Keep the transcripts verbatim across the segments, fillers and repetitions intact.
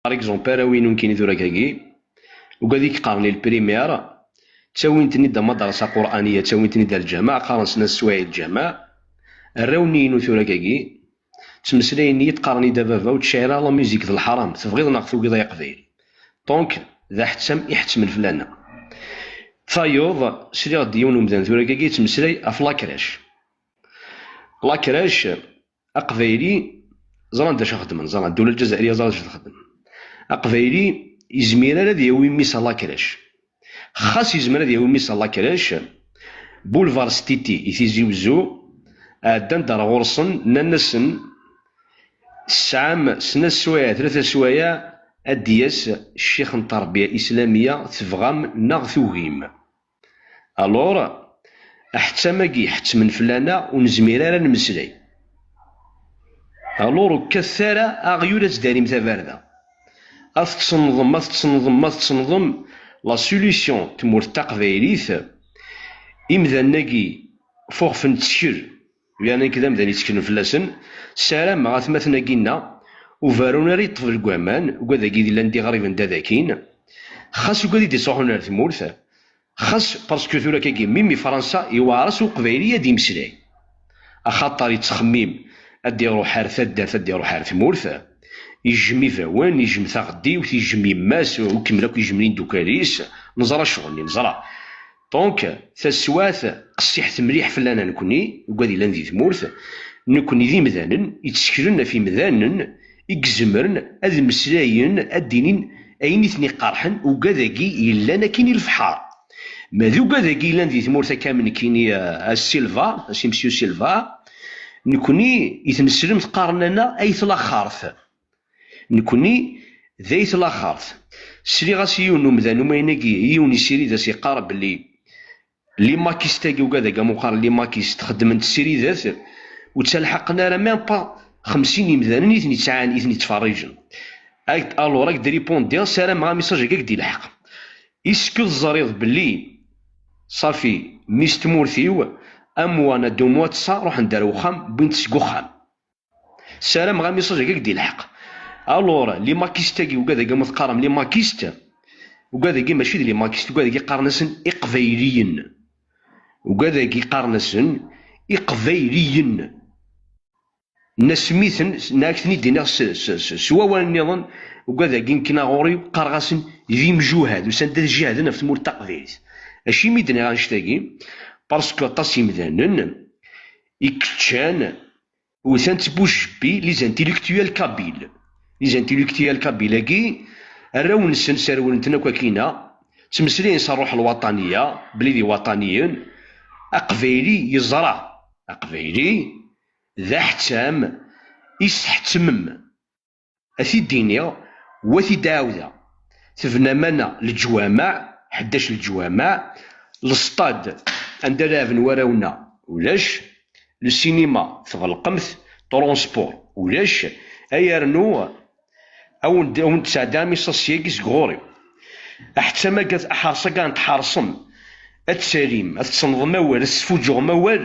Par exemple, arraw-inu nekkini tura akkagi, ugad i yeqqaren i lprimir, ttawin-ten-id d amadrasa qur'aniya, ttawin-ten-id ar lǧameɛ, qqaren-sen aswayeɛ lǧameɛ, arraw-nni-inu tura akkagi, ttmeslayen-iyi-d, qqaren-iyi-d a baba, ur ttcayir ara la musique, d lḥaram, tebɣiḍ neɣ tugiḍ ay aqbayli. Donc, d aḥettam i ḥettmen fell-aneɣ. Tayeḍ, sliɣ-d yiwen umdan tura akkagi yettmeslay ɣef la crèche. La crèche, aqbayli, ẓran d acu xedmen, ẓran, ddula lǧazairiya ẓran d acu texdem. Aqbayli yezmir ara ad yawi mmi-s ɣer la crèche. Xas yezmer ad yawi mmi-s ɣer la crèche, Boulevard Stiti i Tizi Wezzu, ɛeddan-d ar ɣur-sen, nnan-asen, tesɛam snat swayeɛ, tlata swayeɛ, ad d-yas ccix n terbiya islamiya, tebɣam neɣ tugim. Alors, aḥettam-agi ḥettmen fell-aneɣ, ur nezmir ara ad nemmeslay. Alors, ur kkatet ara aɣyul ad tdarim tabarda. Ad tettennḍem, ad tettennḍem, ad tettennḍem. La solution n tmurt taqbaylit, imdanen-agi fuɣfen ttkel, yerna nekk d amdan yetteklen fell-asen. Ssarameɣ atmaten-agi-nneɣ ur berrun ara i ṭṭbel n waman, ugad-agi yellan d iɣriben d adakin, xas ugad i d-ittruḥun ar tmurt, xas, parce que tura akkagi, mimi Fransa, iweɛer-as i uqbayli ad imeslay. Axaṭer yettxemmim ad d-iruḥ ar taddart, ad d-iruḥ ar tmurt, yejjem ibawen, yejjem taɣeddiwt, yejjem yemma-s, ukemmel akk yejjem imeddukal-is, neẓra ccɣel-nni, neẓra. Donc, taswiɛt qessiḥet mliḥ fell-aneɣ nekni, ugad yellan di tmurt, nekni d imdanen, yetteklen ɣef imdanen i izemren ad meslayen, ad d-inin ayen i ten-iqerḥen, ugad-agi yellan akkin i lebḥer. Ma d ugad-agi yellan di tmurt akka am nekkini, a, a Silva, a si Monsieur Silva, nekni i t-nsellem teqqaren-aneɣ ayt laxert. Nekni d ayt laxert. Sliɣ-as i yiwen n umdan umayen-agi, i yiwen yessirid-as yeqqar belli les makistes-agi, ugad-agi amuqar, les makistes, xeddmen-t ssiridat, ur ttalḥaqen ara même pas xemsin imdanen i ten-yettɛan, i ten-yettferriǧen. Ak-, alors, ak-d-ripondi, ssarameɣ amisaj-agi ak-d-ilḥeq. Est-ce que teẓriḍ belli ṣafi, mmi-s n tmurt-iw, un mois neɣ deux mois d ṣa, ruḥen-d ar wexxam, wwin-t seg wexxam? Ssarameɣ amisaj-agi ak-d-ilḥeq. Alors, les makistes-agi, ugad-agi ma teqqarem les makistes, ugad-agi mačči d les makistes, ugad-agi qqaren-asen Iqbayliyen. Ugad-agi qqaren-asen Iqbayliyen. Nasmiten, neɣ ak-ten-id-iniɣ s, s, s, s wawal nniḍen, ugad-agi nekkni ɣur-i qqareɣ-asen d imjuhad, usan-d ad jihden ɣef tmurt taqbaylit. Acimi i d-nniɣ annect-agi? Parce que aṭas imdanen i yeččan, utan-tt bujebbi les intellectuels kabyles. Les intellectuels kabyles-agi, arraw-nsen sserwlen-ten akk akkin-a, ttmeslayen s ṛṛuḥ lwaṭaniya, belli d iwaṭaniyen, aqbayli yeẓra, aqbayli d aḥettam i s-tḥettmem. A t-id-iniɣ, u a t-id-ɛawdeɣ. Tebnam-aneɣ leǧwameɛ, ḥdac leǧwameɛ, lesṭad anda leɛben warraw-nneɣ ulac, le cinéma tɣelqem-t, transport ulac, ay arnu a wen-d, a wen-d-sɛeddaɣ amisas-agi seg ɣur-i. Aḥettam-agi, aḥerṣ-agi ad t-tḥerṣem, ad t-talim, ad t-tessneḍem awal, ad tesfuǧǧuɣem awal,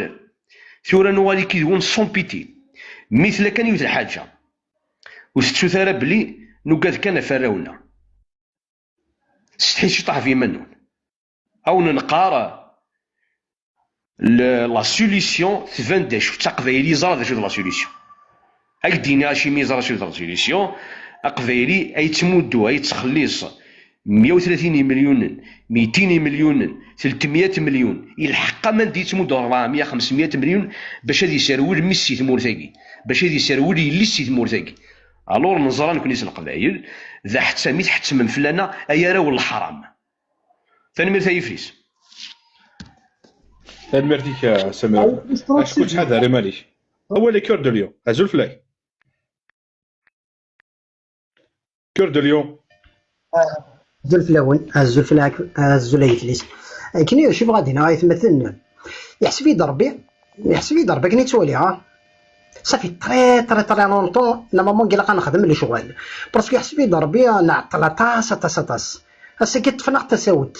tura nuɣal-ik yid-wen sans pitié. Mi tella kan yiwet lḥaǧa, ur tettut ara belli nugad kan ɣef warraw-nneɣ. Setḥit ciṭuḥ ɣef yiman-nwen. A wen-neqqar, le-, la solution tban d acu, d taqbayli yeẓra d acu d la solution. Ad k-d-iniɣ acimi yeẓra acu d la solution. Aqbayli ay yettmuddu, ay yettxelliṣ meyya u tlatin imelyunen, mitin imelyunen, tletmeyya melyun, ilḥeq aman d-yettmuddu ṛebɛemeyya, xemsemeyya melyun bac ad iserwel mmi-s si tmurt-agi, bac ad iserwel yelli-s si tmurt-agi. Alors neẓra nekni s Leqbayel, d aḥettam i tḥettmem fell-aneɣ, ay arraw n leḥram. Tanemmirt a Yifris. Tanemmirt-ik a Samir. Acku ttḥadar iman-ik. Awal i Cœur de Lion. Azul fell-ak. Cœur de Lion. Azul fell-awen, azul fell-ak, azul a Yifris. Akken i cfiɣ ad iniɣ aytmaten, yeḥseb-iyi-d Rebbi, yeḥseb-iyi-d Rebbi akken i ttwaliɣ, ah. Ça fait très très très longtemps, normalement ilaq ad nexdem lecɣal. Parce que yeḥseb-iyi-d Rebbi, nɛeṭṭel aṭas, aṭas, aṭas. Ass-agi ṭṭfen-aɣ tasawet.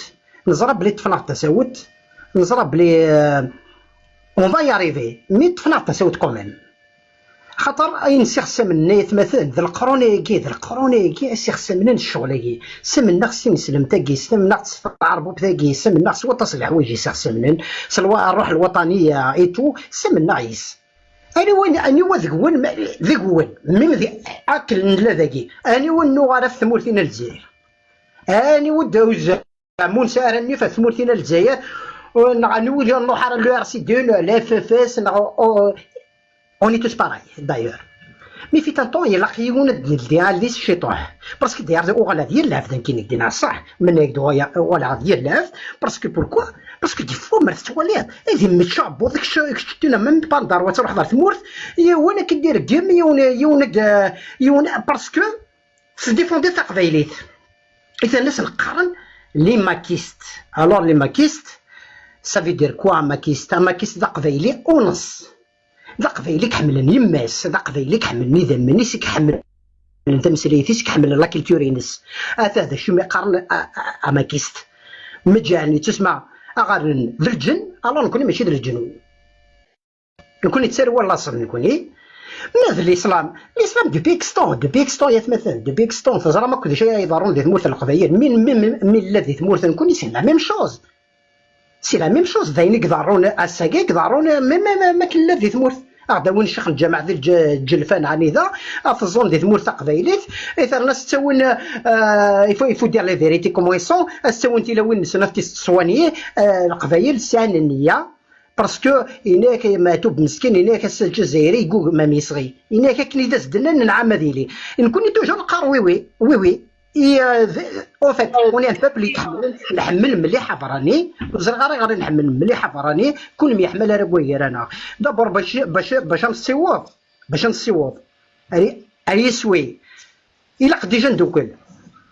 Neẓra belli ṭṭfen-aɣ-d tasawet. Neẓra belli, euh, on va y arriver. Mais ṭṭfen-aɣ-d tasawet quand même. Xaṭer ayen s ixessamen-nni, aytmaten, d leqrun-agi, d leqrun-agi i s ixessamen n ccɣel-agi. Samennaɣ s tineslemt-agi, samennaɣ s tɛerbubt-agi, samennaɣ s waṭas n leḥwayeǧ i s ixessamen, s lwa-, ṛṛuḥ lwaṭaniya et tout, samennaɣ yes. Aniwa, aniwa deg-wen, ma-, deg-wen, même di, akken nella dagi, aniwa nuɣal ɣef tmurt-in a Lezzayer? Aniwa d-, Amun sɛiran nnif ɣef tmurt-in a Lezzayer, neɣ aniwa ur nruḥ ara l'U R C D, neɣ la F F S, neɣ, o-, on est tous pareils, d'ailleurs. Mi fit un temps, ilaq yiwen ad d-neldi aldi s ciṭuḥ. Parce que d'ailleurs, uɣaleɣ d yir lɛebd, nekkini, k-d-iniɣ ṣṣeḥ, menni-k-d uɣaleɣ d yir lɛebd, parce que pourquoi? Parce que des fois, mer tettwaliḍ, ad immečč aɛebbuḍ, kečč, kečč tina, même pas n dar, ad truḥeḍ ɣer tmurt, yiwen ad k-id-ireggem, yiwen, yiwen ad, yiwen, parce que tettdéfendiḍ taqbaylit. I tenna-s qqaren les maquistes. Alors les maquistes, ça veut dire quoi, un maquiste? Un maquiste d aqbayli uneṣ. D aqbayli i iḥemmlen yemma-s, d aqbayli i iḥemmlen idammen-is, i iḥemmlen tameslayt-is, i iḥemmlen la culture-ines. Ata d acu mi qqaren a, a, amakist. Meǧǧɛen yettusma aɣarnen d lǧen, alors nekkni mačči d lǧen. Nekkni d tarwa n laṣel nekkni. Ma d l'islam, l'islam depuis extant, depuis extant yatmaten, depuis extant, teẓram akk d acu ay iḍerrun di tmurt n Leqbayel, mi, mi, mi, mi nella di tmurt nekkni, c'est la même chose. C'est la même chose, d ayen i iḍerrun ass-agi, i iḍerrun, même, même, même akken nella di tmurt. Aɣ-d-awin ccix n lǧameɛ di lǧ-, Ǧelfa n Ɛanida, ad teẓẓun di tmurt taqbaylit, i terna s ttawin, euh, il faut, il faut dire les vérités comment ils sont, ad s ttawin tilawin-nsen ad tis-, soigner, euh, Leqbayel sɛan nniya, parce que, yenna-yak Maɛtub meskin, yenna-yak ass-a Lǧazayri yeggugem am yesɣi. Yenna-yak akken i d as-d-nnan, nɛam ad yili. Nekkni toujours neqqar oui, oui, oui, oui. Et, euh, en fait, on est un peuple i iḥemmlen, nḥemmel mliḥ aberrani, ur ẓriɣ ara ayɣer i nḥemmel mliḥ aberrani, kunmi yeḥma ara gar-aneɣ. D'abord, bac, bac, bac ad nessiweḍ, bac ad nessiweḍ ar, ar yiswi, ilaq déjà ndukkel.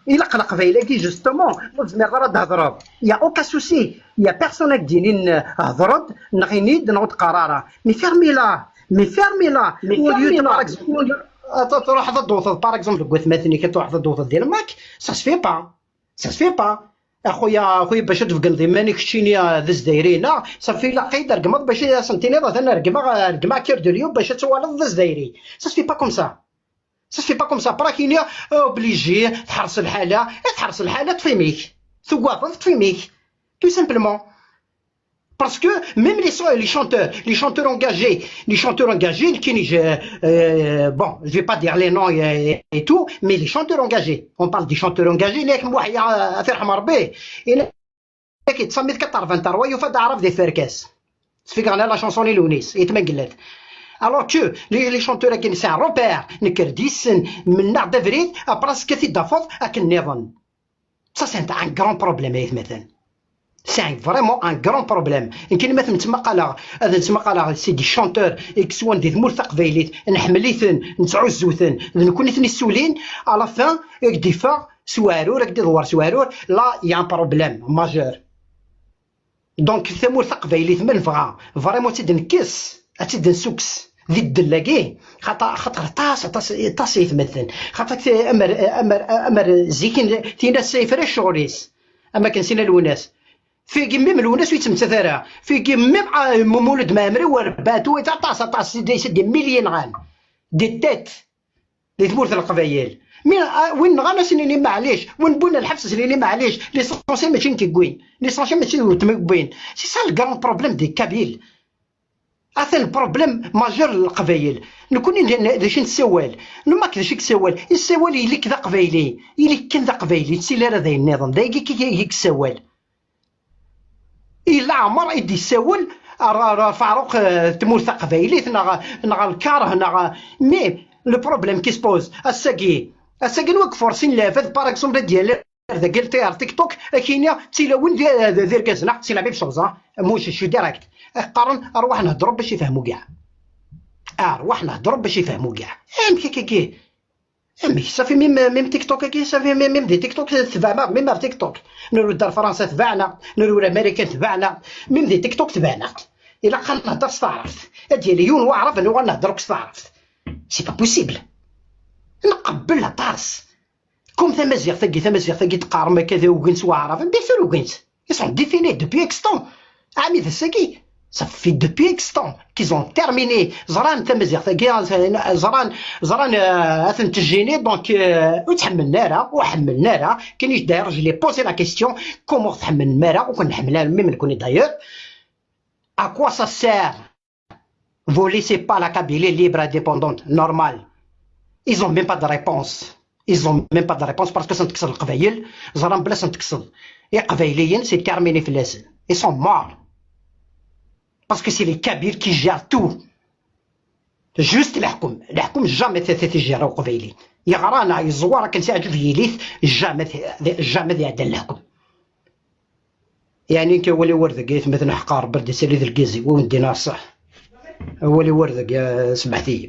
Ilaq Leqbayel-agi, justement, ur tezmireḍ ara ad d-thedreḍ. Y a aucun souci. Y a personne ad k-d-yinin, euh, hder-d, neɣ ini-d, neɣ ur d-qqar ara. Mais fermez-la, mais fermez-la. Mais au lieu de, fermez-la. Par exemple, ad truḥeḍ ad d-tewteḍ, par exemple, deg watmaten-ik, ad truḥeḍ ad d-tewteḍ di lmak, ça se fait pas. Ça se fait pas. A xuya, a xuya, bac ad tbeggneḍ iman-ik keččini, euh, d azdayri, neɣ, ça fait ilaq ad regmeḍ bac ad asen-tiniḍ, atan regmeɣ, regmeɣ Cœur de Lion bac ad tuɣaleḍ d azdayri. Ça se fait pas comme ça. Ça se fait pas comme ça. Pas kini, euh, obligé, tḥerṣ lḥala, eh, tḥerṣ lḥala, ṭṭef imi-k. Tugadeḍ, ṭṭef imi-k. Tout simplement. Parce que même les, so-, les chanteurs, les chanteurs engagés, les chanteurs engagés, nekkini, je, euh, bon, je vais pas dire les noms et, et tout, mais les chanteurs engagés, on parle des chanteurs engagés, il y a Mohaïa, euh, ad t-yerḥem Rebbi, il y a qui tsamiḍ quatre-vingts trois, yufa-d aɛrab di tferkas. Sfigaɣ la chanson i Lewnis, i tmangellat. Alors que les, les chanteurs-agi nesɛa repère, nekker d yes-sen, mennaɣ-d abrid, après s-, ad t-id-tafeḍ akken nniḍen. Ça, c'est un grand problème, ay atmaten. C'est un, vraiment un grand problème. Nekkini ma nettmaqaleɣ, ad nettmaqaleɣ, c'est des chanteurs i yeswan di tmurt taqbaylit, nḥemmel-iten, nettɛuzzu-ten, d nekkni i ten-issulin, à la fin, i d-iffeɣ s weɛrur, ad d-iḍwer s weɛrur, là, il y a un problème majeur. Donc, tamurt taqbaylit, ma nebɣa vraiment ad tt-id-nekkes, ad tt-id-nessukkes di ddel-agi, xaṭer, xaṭer aṭas, aṭas, aṭas ay atmaten. Xaṭer te-, amer, amer, amer zikin, tin ass-a yefra ccɣel-is, am akken Sina Lwennas. Figi mmi-m Lwennas ur yettmettat ara. Figi mmi-m, ah, Mulud Mɛemmri u Rebɛa Tuwit, aṭas, aṭas, c'est des, c'est des milliers nɣan. Des têtes. Di tmurt n Leqbayel. Mi, ah, win nɣan ad s-nini maɛlic, win wwin lḥebs ad s-nini maɛlic, l'essentiel mačči nekk i yewwin, l'essentiel mačči d weltma i yewwin. C'est ça le grand problème des Kabyles. Atan le problème majeur n Leqbayel. Nekkni n-, n-, d acu nessawal? Nmak d acu i yessawal? Yessawal ili-k d aqbayli, ili-k kan d aqbayli, ur ttili ara d ayen nniḍen, d ayagi i, i, i yessawal. I leɛmer i d-issawel ar, ar, ar Faɛruq, eh, tmurt taqbaylit, neɣ, neɣ lkarh, neɣ, mais le problème qui se pose, ass-agi, ass-agi anwa i iforsin lɛibad, par exemple, ad d-yali ar dagi, ar TikTok, ad k-yini d tilawin d, d, d irgazen, ah, c'est la même chose, ah, moi je suis direct. Qqaren, arwaḥ nehder bac ifehmu kra. Arwaḥ nehder bac ifehmu kra. Amek akka-agi? Amek, safi, même, même TikTok-agi, safi, même, même di TikTok tebɛem-aɣ, même ar TikTok. Nru-d ar Fransa tebɛen-aɣ, nru ar Marikan tebɛen-aɣ, même di TikTok tebɛen-aɣ. Ilaq ad nehder s taɛrabt. Ad d-yali yiwen waɛrab, ad nuɣal nehder akk s taɛrabt. C'est pas possible. Nqebbel aṭas. Comme tamaziɣt-agi, tamaziɣt-agi teqqarem akka d ugin s waɛraben, bien sûr ugin-tt. Ils sont définis depuis extant. Ɛami d ass-agi. Ça fait depuis X temps qu'ils ont terminé. Ẓran tamaziɣt-agi, ẓran, ẓran, euh, ad ten-tejjini, donc, euh, ur tt-ḥemmlen ara, ur ḥemmlen ara. Kan d'ailleurs, je lui ai posé la question, comment ur tt-ḥemmlem ara, ur ken-nḥemmel ara, même nekkni d'ailleurs. À quoi ça sert? Vous laissez pas la Kabylie libre, indépendante, normale. Ils ont même pas de réponse. Ils ont même pas de réponse parce que asen-tekkseḍ Leqbayel, ẓran belli asen-tekkseḍ Iqbayliyen, c'est terminé fell-asen. Ils sont morts. Parce que c'est les Kabyles qui gèrent tout. Juste leḥkem. Leḥkem jamais t-, t-, t-, t-, gère Uqbayli. Yeɣra neɣ yeẓwer akken s-iɛǧeb yili-t, jamais t-, jamais ad iɛedda leḥkem. Yeɛni nekk awal-iw ar deg aytmaten ḥeqqeɣ Rebbi ad d-isali d lgaz-iw, ur wen-d-iniɣ ṣṣeḥ. Awal-iw ar deg, eh, smeḥt-iyi.